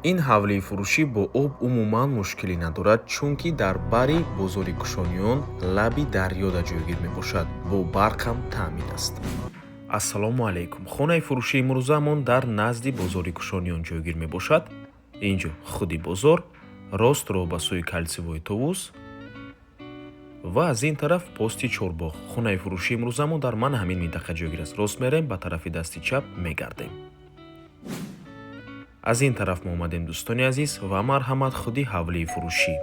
Ин ҳавлии фурӯшӣ бо об умуман мушкилӣ надорад, чунки дар бари бозори Кушониён, лаби дарёда ҷойгир мебошад, бо барқ ҳам таъмин аст. Ассалому алайкум! Хонаи фурӯшии имрӯзаамон дар назди бозори Кушониён ҷойгир мебошад. Инҷо худи бозор, рост роҳ ба сӯи кольцевой Товус ва аз ин тараф пости Чорбоғ. Хонаи фурӯшии имрӯзаамон дар мана ҳамин минтақа ҷойгир аст. Рост мерем, ба тарафи дасти чап мегардем. Аз ин тараф мо омадем, дӯстони азиз, ва марҳамат, худи ҳавлии фурӯшӣ.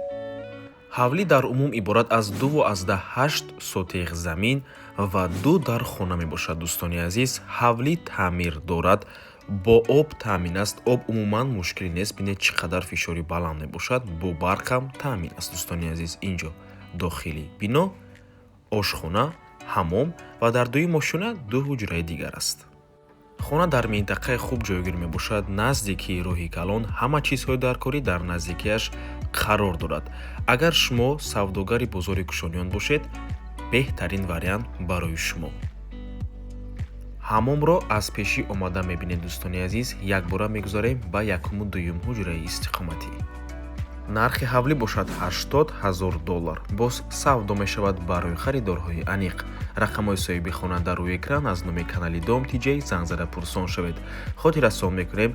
Ҳавлӣ дар умум иборат аз 2,8 сотих замин ва ду дар хона мебошад. Дӯстони азиз, ҳавлӣ таъмир дорад, бо об таъмин аст, об умуман мушкилӣ нест. Бинед, чӣ қадар фишори баланд мебошад, бо барқ ҳам таъмин аст. Дӯстони азиз, инҷо дохили бино, ошхона, ҳаммом ва дар дуюм ошёна ду ҳуҷраи дигар аст. Хона дар минтақаи хуб ҷойгир мебошад, наздикии роҳи калон, ҳама чизҳои даркорӣ дар наздикиаш қарор дорад. Агар шумо савдогари бозори Кушониён бошед, беҳтарин вариант барои шумо. Ҳаммомро аз пешӣ омада мебинед. Дӯстони азиз, якбора мегузарем ба якуму дуюм ҳуҷраи истиқоматӣ. Нархи ҳавлӣ бошад 80 000 доллар, боз савдо мешавад. Барои харидорҳои аниқ рақамҳои соҳиби хона дар рӯи экран. Аз номи канали Дом Тиҷей занг зада пурсон шавед. Хотиррасон мекунем,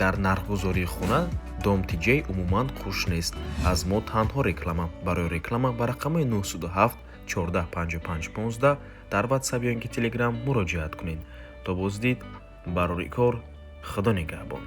дар нархгузории хона Дом Тиҷей умуман хуш нест, аз мо танҳо реклама. Барои реклама ба рақамҳои 907 14 55 15 дар Ватсап ё ин ки Телеграм муроҷиат кунед. То боздид, барори кор, Худо нигаҳбон.